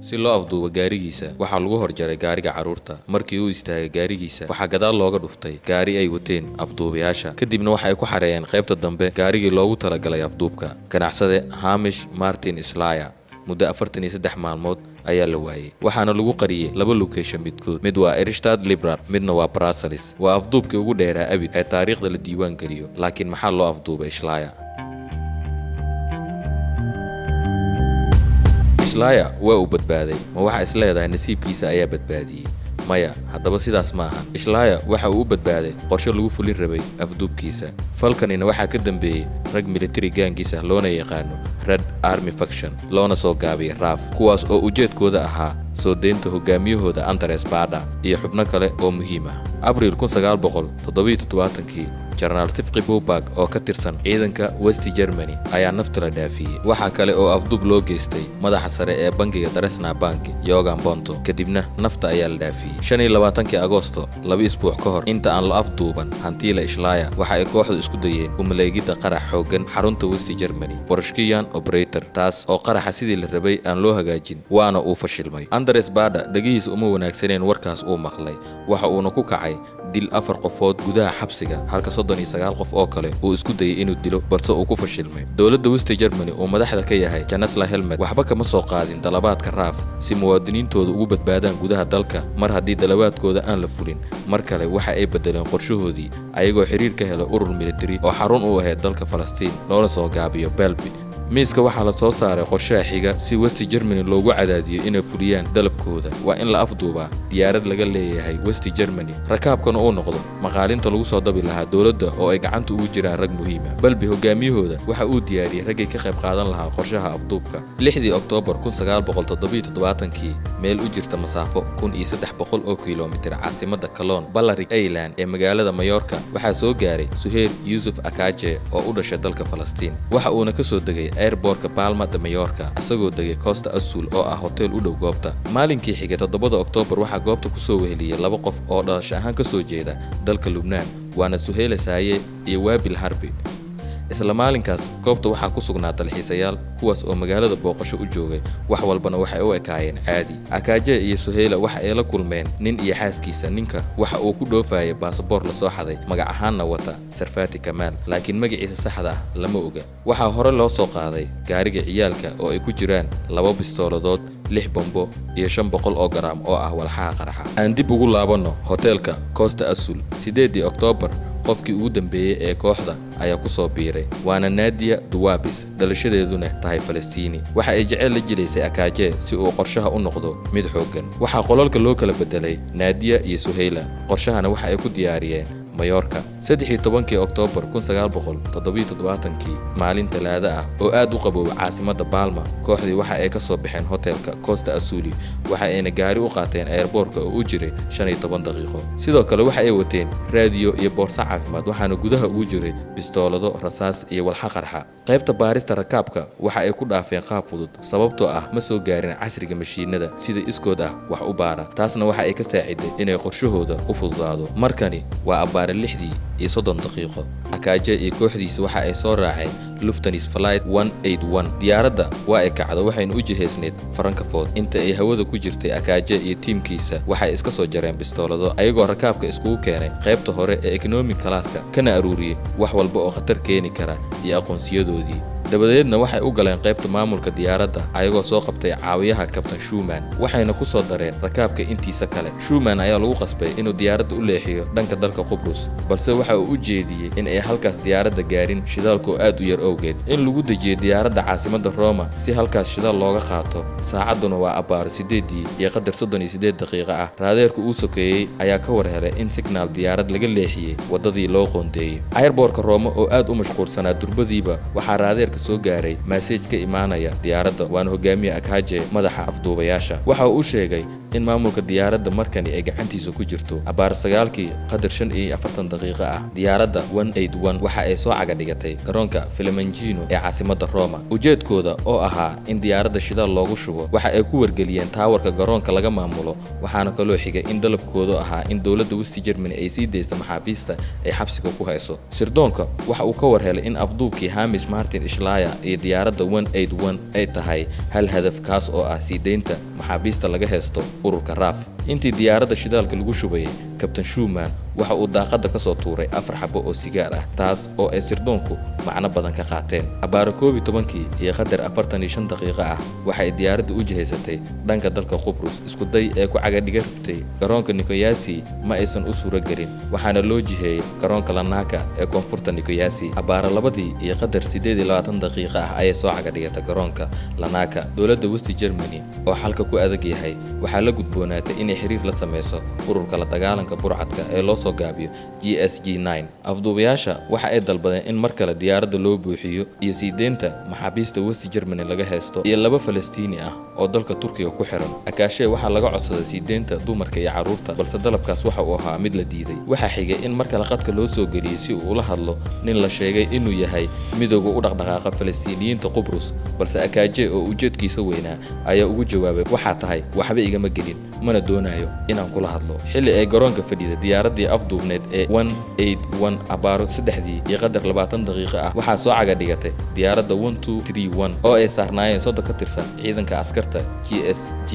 Si loo afduubo gaarigiisa, waxaa lagu horjaray gaariga carruurta. Markii uu istaagay gaarigiisa, waxaa gadaal looga dhuftay gaari ay wateen afduubayaasha. Kadibna waxa ay ku xareeyeen qaybta dambe gaarigii loogu talagalay afduubka. Ganacsade Hamish Martin Schleyer muddo 43 maalmood ayaa la waayey, waxaana lagu qariyey laba location midkood: mid waa Eristad Librar, midna waa Brussels. Waa afduubkii ugu dheeraa abid ee taariikhda la diiwaan geliyo. Laakiin maxaa loo afduubay Schleyer? Schleyer waa uu badbaaday. Ma waxa is leedahay nasiibkiisa ayaa badbaadiyey? Maya, haddaba sidaas ma ahan. Schleyer waxa uu u badbaaday qorshe lagu fulin rabay afduubkiisa. Falkanina waxaa ka dambeeyey rag military gaangiisa loona yaqaano Red Army Faction, loona soo gaabiyay RAF, kuwaas oo ujeedkooda ahaa soo deynta hogaamiyahooda Andres Baader iyo xubno kale oo muhiim ah. Abriil 1977kii, Jenaraal Sifqi Bowberg oo ka tirsan ciidanka West Germany ayaa nafta la dhaafiyey. Waxaa kale oo afduub loo geystay madaxa sare ee bangiga Dresdner Bank, Yogan Bonto, kadibna nafta ayaa la dhaafiyey. 25kii Agoosto, 2 isbuuc ka hor inta aan la afduuban hantiila Schleyer, waxa ay kooxdu isku dayeen umaleegidda qarax xooggan xarunta West Germany Borshkiyan Operator, taas oo qaraxa sidii la rabay aan loo hagaajin, waana uu fashilmay. Andres Baader dhegihiisa uma wanaagsaneen warkaas uu maqlay, waxa uuna ku kacay dil afar qofood gudaha xabsiga, halka 39 qof oo kale uu isku dayay inuu dilo, balse uu ku fashilmay. Dowladda West Germany uu madaxda ka yahay Chancellor Helmut waxba kama soo qaadin dalabaadka RAF si muwaadiniintooda ugu badbaadaan gudaha dalka. Mar haddii dalabaadkooda aan la fulin, mar kale waxa ay bedeleen qorshahoodii, ayagoo xiriir ka helay urur militari oo xarun u ahayd dalka Falastiin, loona soo gaabiyo Belbi. Miiska waxaa la soo saaray qorshaha xiga si West Germany loogu cadaadiyo inay fuliyaan dalabkooda: waa in la afduubaa diyaarad laga leeyahay West Germany, rakaabkana uu noqdo maqaalinta lagu soo dabi lahaa dowladda oo ay gacanta ugu jiraan rag muhiima. Balbi hogaamiyahooda waxa uu diyaariyey raggii ka qayb qaadan lahaa qorshaha afduubka. 6dii Oktoobar 1977kii, meel u jirta masaafo 1300 oo kilomitir caasimadda Cologne, Balearic Island ee magaalada Mayorka, waxaa soo gaaray Suheir Yuusuf Akaje oo u dhashay dalka Falastiin. Waxa uuna ka soo degay airportka Palma de Mallorca, isagoo degay Costa Azul oo ah hotel u dhow goobta. Maalinkii xigay, 7da Oktoobar, waxaa goobta kusoo weheliyey laba qof oo dhalasho ahaan ka soo jeeda dalka Lubnaan, waana Suheyla Saaye iyo Waabil Harbi. Isla maalinkaas goobta waxaa ku sugnaa dalxiisayaal, kuwaas oo magaalada booqasho u joogay. Wax walbana waxay u ekaayeen caadi. Akaaje iyo Suheyla waxa ay la kulmeen nin iyo xaaskiisa. Ninka waxa uu ku dhoofayay baasaboor lasoo xaday, magac ahaanna wata Sarfati Kamaal, laakiin magaciisa saxda ah lama oga. Waxaa hore loo soo qaaday gaariga ciyaalka oo ay ku jiraan laba bistooladood, lix bombo iyo 500 oo garaam oo ah walxaha qarxa. Aan dib ugu laabanno hoteelka Costa Azul. 8dii Oktoobar, qofkii ugu dambeeyey ee kooxda ayaa ku soo biiray, waana Nadia Duwabis, dhalashadeeduna tahay Falastiini. Waxa ay jecel la jilaysay Akaaje si uu qorshaha u noqdo mid xooggan. Waxaa qolalka loo kala bedelay Naadiya iyo Suheyla, qorshahana waxa ay ku diyaariyeen Mayorka. 13kii Oktoobar 1977kii, maalin Talaado ah oo aad u qabooba caasimadda Palma, kooxdii waxa ay ka soo baxeen hotelka Costa Azuli, waxa ayna gaari u qaateen airportka oo u jiray 15 daqiiqo. Sidoo kale waxa ay wateen raadiyo iyo boorso caafimaad, waxaana gudaha ugu jiray bistoolado, rasaas iyo walxa qarxa. Qaybta baarista rakaabka waxa ay ku dhaafeen qaab fudud, sababtoo ah ma soo gaarin casriga mashiinada sida iskood ah wax u baara. Taasna waxa ay ka saaciday inay qorshahooda u fududaado. Markani waa abbaare 6:30. Akaaje iyo kooxdiisa waxa ay soo raaceen Lufthansa Flight. Diyaaradda waa ay kacdo, waxayna u jihaysneyd Frankfurt. Inta ay hawada ku jirtay, Akaaje iyo tiimkiisa waxay iska soo jareen bistoolado, ayagoo rakaabka iskugu keenay qaybta hore ee economic classka, kana aruuriyey wax walba oo khatar keeni kara iyo aqoonsiyadoodii. Dabadeedna waxay u galeen qaybta maamulka diyaaradda, ayagoo soo qabtay caawiyaha Kabtan Schumann, waxayna ku soo dareen rakaabka intiisa kale. Schumann ayaa lagu qasbay inuu diyaaradda u leexiyo dhanka dalka Qubrus, balse waxa uu u jeediyey in ay halkaas diyaaradda gaarin shidaalka oo aad u yar owgeed, in lagu dejiyo diyaaradda caasimadda Roma si halkaas shidaal looga qaato. Saacadduna waa abbaaro 8:38 ah. Raadeerka uu sokeeyey ayaa ka war helay in signal diyaarad laga leexiyey waddadii loo qoondeeyey. Airportka Roma oo aad u mashquulsanaa, durbadiiba waxaa raadeerka soo gaaray message ka imaanaya diyaaradda, waana hogaamiye Akaaje, madaxa afduubayaasha. Waxa uu u sheegay in in maamulka diyaaradda markani ay gacantiisa ku jirto. Abaar 9-kii qadar 45 daqiiqo ah, diyaaradda 181 waxa ay soo caga dhigatay garoonka Fiumicino ee caasimadda Roma. Ujeedkooda oo ahaa in diyaaradda shidaal loogu shubo waxa ay ku wargeliyeen taawarka garoonka laga maamulo. Waxaana kaloo xigay in dalabkoodu ahaa in dowladda West Germany ay sii daysto maxaabiista ay xabsiga ku hayso. Sirdoonka waxa uu ka war helay in afduubkii Hamis Martin Ishlaya iyo diyaaradda 181 ay tahay hal hadaf, kaas oo ah sii deynta maxaabiista laga haysto ururka RAF. Intii diyaaradda shidaalka lagu shubayay, Kabtan Schumann waxa uu daaqadda ka soo tuuray afar xabo oo sigaar ah, taas oo ay sirdoonku macno badan ka qaateen. Abbaaro 11-kii iyo qadar 45 daqiiqo ah, waxa ay diyaaradda u jihaysatay dhanka dalka Qubrus. Isku day ee ku cagadhiga rabtay garoonka Nikoyasi ma aysan u suuro gelin, waxaana loo jiheeyey garoonka Lanaka ee koonfurta Nikoyasi. Abbaaro 2-dii iyo qadar 28 daqiiqo ah ayay soo cagadhigatay garoonka Lanaka. Dowladda West Germany oo xalka ku adag yahay waxaa la gudboonaatay inay xiriir la sameyso ururka la dagaalanka burcadka ee loo soo gaabiyo GSG. Afduubayaasha waxa ay dalbadeen in mar kale diyaaradda loo buuxiyo iyo sii deynta maxaabiista West Germany laga haysto iyo laba Falastiini ah oo dalka Turkiga ku xiran. Akaashee waxaa laga codsaday sii deynta dumarka iyo carruurta, balse dalabkaas waxa uu ahaa mid la diiday. Waxaa xigay in mar kale khadka loo soo geliyey si uu ula hadlo nin la sheegay inuu yahay midowga u dhaqdhaqaaqa Falastiiniyiinta Qubrus, balse Akaaje oo ujeedkiisa weynaa ayaa ugu jawaabay: "Waxaa tahay waxba igama gelin, mana doonayo inaan kula hadlo." Xilli ay garoonka fadhida diyaaraddii afduubneed ee 181, abaaro 3-dii iyo qadar 20 daqiiqo ah, waxaa soo caga dhigatay diyaaradda 1231 oo ay saarnaayeen 30 ka tirsan ciidanka askarta GSG.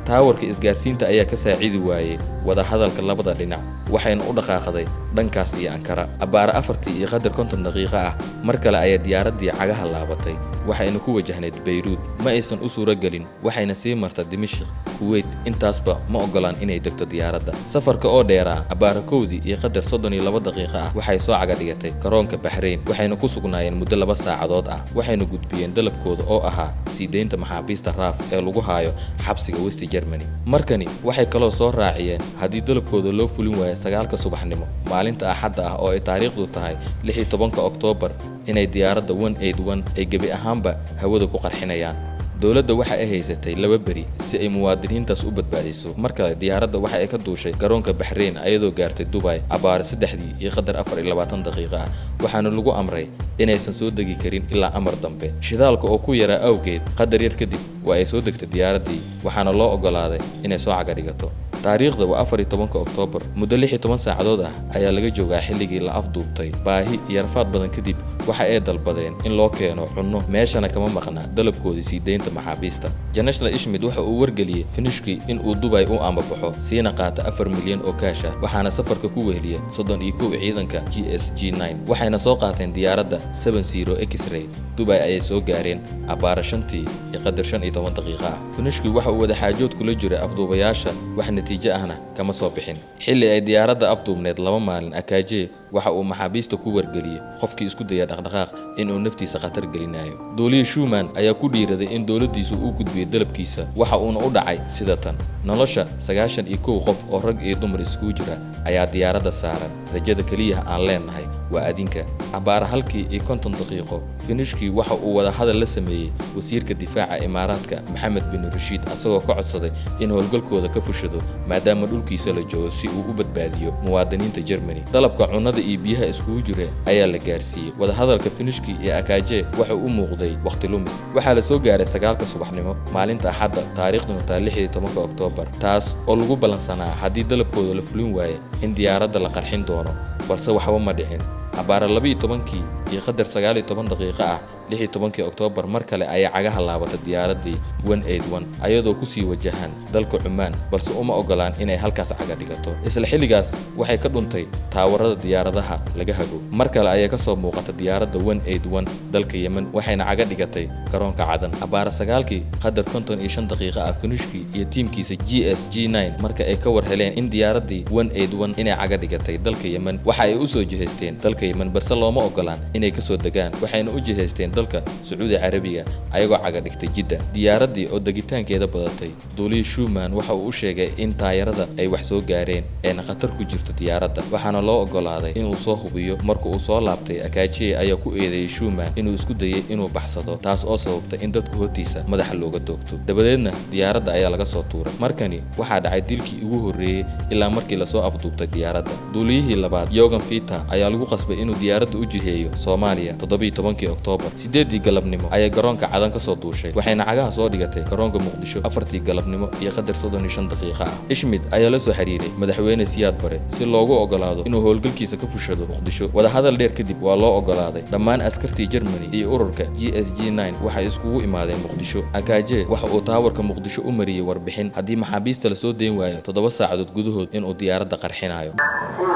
Taawarka isgaarsiinta ayaa ka saacidi waayey wadahadalka labada dhinac, waxayna u dhaqaaqday dhankaas iyo Ankara. Abbaare 4-tii iyo qadar 50 daqiiqo ah, mar kale ayaa diyaaraddii cagaha laabatay, waxayna ku wajahnayd Bayruud. Ma aysan u suuro gelin, waxayna sii marta Dimashq, Kuweyt. Intaasba ma ogolaan inay degto diyaaradda. Safarka oo dheeraa, abbaare 1-dii iyo qadar 32 daqiiqo ah, waxay soo caga dhigatay garoonka Baxrayn, waxayna ku sugnaayeen muddo 2 saacadood ah. Waxayna gudbiyeen dalabkooda oo ahaa sii deynta maxaabiista RAF ee lagu haayo xabsiga West Germany. Markani waxay kaloo soo raaciyeen haddii dalabkooda loo fulin waayo 9-ka subaxnimo maalinta Axadda ah oo ay taariikhdu tahay 16-ka Oktoobar, inay diyaaradda 181 ay gebi ahaanba hawada ku qarxinayaan. Dowladda waxa ay haysatay 2 beri si ay muwaadiniintaas u badbaadiso. Mar kale diyaaradda waxa ay ka duushay garoonka Baxrayn, ayadoo gaartay Dubay abaare 3-dii iyo qadar 24 daqiiqo ah, waxaana lagu amray inaysan soo degi karin ilaa amar dambe, shidaalka oo ku yaraa awgeed. Qadar yar kadib waa ay soo degtay diyaaraddii, waxaana loo ogolaaday inay soo caga dhigato. Taariikhda waa 14-ka Oktoobar. Muddo 16 saacadood ah ayaa laga joogaa xilligii la afduubtay. Baahi iyo rafaad badan kadib, waxa ay dalbadeen in loo keeno cunno, meeshana kama maqna dalabkoodii sii deynta maxaabiista. Janashla Ishmid waxa uu wargeliyey Finishki in uu Dubay u ambabaxo, siina qaata 4 milyan oo kaash ah, waxaana safarka ku weheliya 31 ciidanka GSG. Waxayna soo qaateen diyaaradda 70 X-ray. Dubay ayay soo gaareen abbaara 5-tii iyo qadar 15 daqiiqo ah. Finishki waxa uu wada xaajood kula jiray afduubayaasha, wax natiijo ahna kama soo bixin. Xilli ay diyaaradda afduubneed 2 maalin, Akaaje waxa uu maxaabiista ku wargeliyey qofkii isku daya dhaqdhaqaaq inuu naftiisa khatar gelinayo. Duuliye Schumann ayaa ku dhiiraday in dowladdiisu u gudbiyo dalabkiisa, waxa uuna u dhacay sida tan: "Nolosha 91 qof oo rag iyo dumar iskugu jira ayaa diyaaradda saaran. Rajada keliya aan leenahay waa adinka." Abbaara 1-kii iyo 50 daqiiqo, Finishkii waxa uu wada hadal la sameeyey wasiirka difaaca Imaaraadka, Maxamed bin Rashiid, asagoo ka codsaday in howlgalkooda ka fushado maadaama dhulkiisa la joogo, si uu u badbaadiyo muwaadiniinta Germany. Dalabka cunnada iyo biyaha iskugu jira ayaa la gaarsiiyey. Wadahadalka Finishki iyo Akaaje waxa u muuqday wakhti lumis. Waxaa la soo gaaray 9-ka subaxnimo maalinta Axadda, taariikhduna taa 16-ka Oktoobar, taas oo lagu ballansanaa haddii dalabkooda la fulin waaye in diyaaradda la qarxin doono, balse waxba ma dhicin. Abbaara 12-kii iyo qadar 19 daqiiqo ah, 16-kii Oktoobar, mar kale ayaa cagaha laabatay diyaaraddii 181, ayadoo kusii wajahan dalka Cumaan, balse uma ogolaan inay halkaas caga dhigato. Isla xilligaas waxay ka dhuntay taawarada diyaaradaha laga hago. Mar kale ayaa kasoo muuqata diyaaradda 181 dalka Yemen, waxayna caga dhigatay garoonka Cadan abbaara 9-kii qadar 55 daqiiqo ah. Finishkii iyo tiimkiisa GSG marka ay ka war heleen in diyaaraddii 181 inay caga dhigatay dalka Yemen, waxa ay usoo jihaysteen dalka Yemen, balse looma ogolaan inay inay kasoo degaan, waxayna u jihaysteen dalka Sacuudi Carabiga ayagoo caga dhigtay Jidda. Diyaaraddii oo degitaankeeda badatay, duulihii Schumann waxa uu u sheegay in taayarada ay wax soo gaareen eena khatar ku jirto diyaaradda, waxaana loo ogolaaday inuu soo hubiyo. Marka uu soo laabtay, Akajiye ayaa ku eedeeyey Schumann inuu isku dayay inuu baxsado, taas oo sababtay in dadku hortiisa madaxa looga toogto. Dabadeedna diyaaradda ayaa laga soo tuuray. Markani waxaa dhacay dilkii ugu horreeyey ilaa markii lasoo afduubtay diyaaradda. Duuliyihii labaad, Jürgen Vita, ayaa lagu qasbay inuu diyaaradda u jiheeyo Soomaaliya. 17-kii Oktoobar, 8-dii galabnimo ayay garoonka Cadan kasoo duushay, waxayna cagaha soo dhigatay garoonka Muqdisho 4-tii galabnimo iyo qadar 35 daqiiqo ah. Schmidt ayaa la soo xiriiray Madaxweyne Siyaad Bare si loogu ogolaado inuu howlgalkiisa ka fushado Muqdisho. Wadahadal dheer kadib waa loo ogolaaday. Dhammaan askartii Germany iyo ururka GSG waxay iskugu imaadeen Muqdisho. Akaje waxa uu taawarka Muqdisho u mariyey warbixin haddii maxaabiista lasoo dayn waayo 7 saacadood gudahood inuu diyaaradda qarxinayo. Even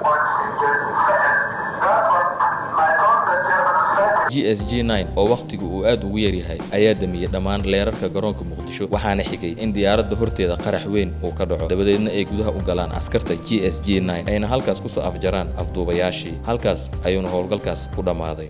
1 single second. That was my German GSG oo wakhtigu uu aad ugu yaryahay ayaa damiyey dhammaan leerarka garoonka Muqdisho, waxaana xigay in diyaaradda horteeda qarax weyn uu ka dhaco, dabadeedna ay gudaha u galaan askarta GSG ayna halkaas kusoo afjaraan afduubayaashii. Halkaas ayuuna howlgalkaas ku dhammaaday.